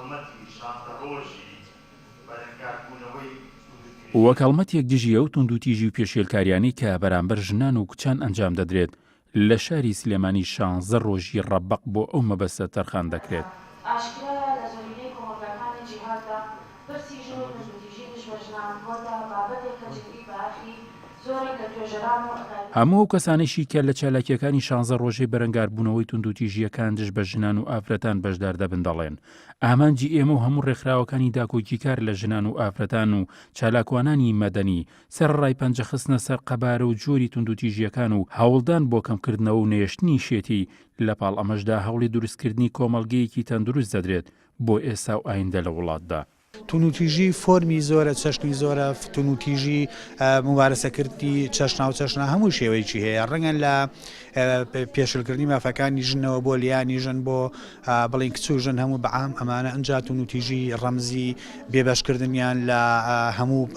هەڵمەتی 16 ڕۆژی بەرەنگاربوونەوەی توندوتیژی. وەک هەڵمەتێک دژی ئەو توندوتیژی و پێشێلکاریانەی کە بەرامبەر ژنان و کچان ئەنجام دەدرێت، لە شاری سلێمانی شانزە ڕۆژی ڕەبەق بۆ ئەو مەبەستە تەرخان دەکرێت. ئاشکرایە لە زۆرینەی کۆمەڵگاکانی جیهاندا پرسی ژن و توندوتیژی دژ بە ژنان بۆتە بابەتێک کە جێگەی بایەخی زۆرێک لە توێژەران و ئەکادیمیستان. هەموو ئەو کەسانەیشی کە لە چالاکییەکانی شانزە ڕۆژەی بەرەنگاربوونەوەی توندوتیژییەکان دژ بە ژنان و ئافرەتان بەشدار دەبن دەڵێن، ئامانجی ئێمە و هەموو ڕێکخراوەکانی داکۆکیکار لە ژنان و ئافرەتان و چالاکوانانی مەدەنی سەرەڕای پەنجە خستنە سەر قەبارە و جۆری توندوتیژییەکان و هەوڵدان بۆ کەمکردنەوە و نەهێشتنی شێتی، لەپاڵ ئەمەشدا هەوڵی دروستکردنی کۆمەڵگەیەکی تەندروست دەدرێت بۆ ئێستا و ئایندە لە وڵاتدا. توندوتیژی فۆرمی زۆرە، چەشنی زۆرە، توندوتیژی مومارەسەکردنی چەشناوچەشنە هەموو شێوەیەکی هەیە، ڕەنگە لە پێشلکردنی مافەکانی ژنەوە بۆ لیانی ژن بۆ بڵێین کچ و ژن هەموو بە عام ئەمانە ئنجا توندوتیژی ڕەمزی بێبەشکردنیان لە هەموو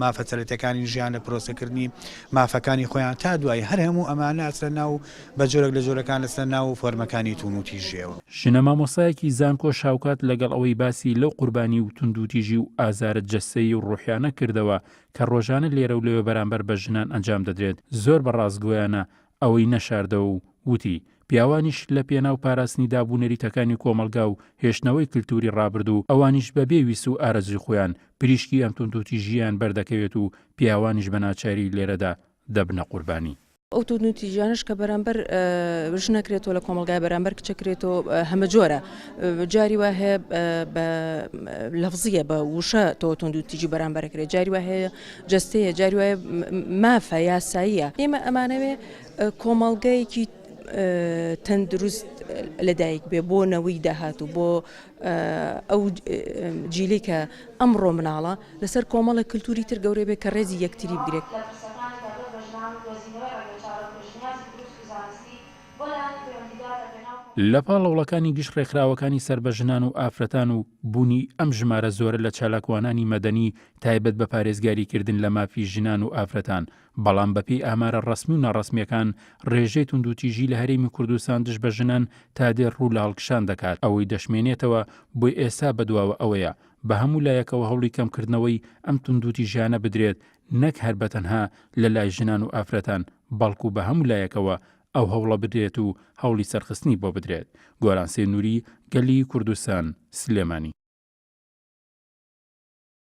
مافە سەرەتیەکانی ژیان لە پرۆسەکردنی مافەکانی خۆیان تا دوایی هەر هەموو ئەمانە ئەچنە ناو بە جۆرێک لە جۆرەکان لەسەر ناو فۆرمەکانی توندوتیژیەوە. ژنە مامۆستایەکی زانکۆش هاوکات لەگەڵ ئەوەی باسی لەو قوربانی و توندوتیژی و ئازارە جەستەیی و ڕۆحیانە کردەوە کە ڕۆژانە لێرە و لەوێ بەرامبەر بە ژنان ئەنجام دەدرێت زۆر بە ڕاستگۆیانە ئەوەی نەشاردەوە و وتی، پیاوانیش لە پێناو پاراستنی داب و نەریتەکانی کۆمەڵگا و هێشتنەوەی کلتوری ڕابردوو، ئەوانیش بە بێ ویست و ئارەزووی خۆیان پریشکی ئەم توندوتیژییەیان بەردەکەوێت و پیاوانیش بە ناچاری لێرەدا دەبنە قوربانی. ئەو توندوتیژیانەش کە بەرامبەر ژن ئەکرێتەوە لە کۆمەڵگای بەرامبەر کچ ئەکرێتەوە هەمەجۆرە جاری وا هەیە بە لەفزیە بە وشە تۆ توندوتیژی بەرامبەر ئەکرێت جاری وا هەیە جەستەیە جاری وایە مافە یاساییە ئێمە ئەمانەوێ کۆمەڵگەیەکی تەندروست لەدایک بێ بۆ نەوەی داهاتوو بۆ ئەو جیلی کە ئەمڕۆ مناڵە لەسەر کۆمەڵێک کلتوری تر گەورە بێ کە ڕێزی یەکتری بگرێت. لە پرسەکانی تایبەت بە ژنان و دۆزینەوەی ڕێگەچارە و پێشنیازی دروست و زانستی بۆ لایەنی پەیوەندیدار لە پێناو کۆمەڵ. لە پاڵ هەوڵەکانی گشت ڕێکخراوەکانی سەر بە ژنان و ئافرەتان و بوونی ئەم ژمارە زۆرە لە چالاکوانانی مەدەنی تایبەت بە پارێزگاریکردن لە مافی ژنان و ئافرەتان، بەڵام بەپێی ئامارە ڕەسمی و ناڕەسمییەکان ڕێژەی توندوتیژی لە هەرێمی کوردستان دژ بە ژنان تا دێ ڕوو لە هەڵکشان دەکات، ئەوەی دەشمێنێتەوە بۆی ئێستا بەدواوە ئەوەیە بە هەموو لایەکەوە هەوڵی کەمکردنەوەی ئەم توندوتیژیانە بدرێت نەک هەر بەتەنها لە لای ژنان و ئافرەتان بەڵکو بە هەموو لایەکەوە ئەو هەوڵە بدرێت و هەوڵی سەرخستنی بۆ بدرێت. گۆران سێنوری، گەلی کوردستان، سلێمانی.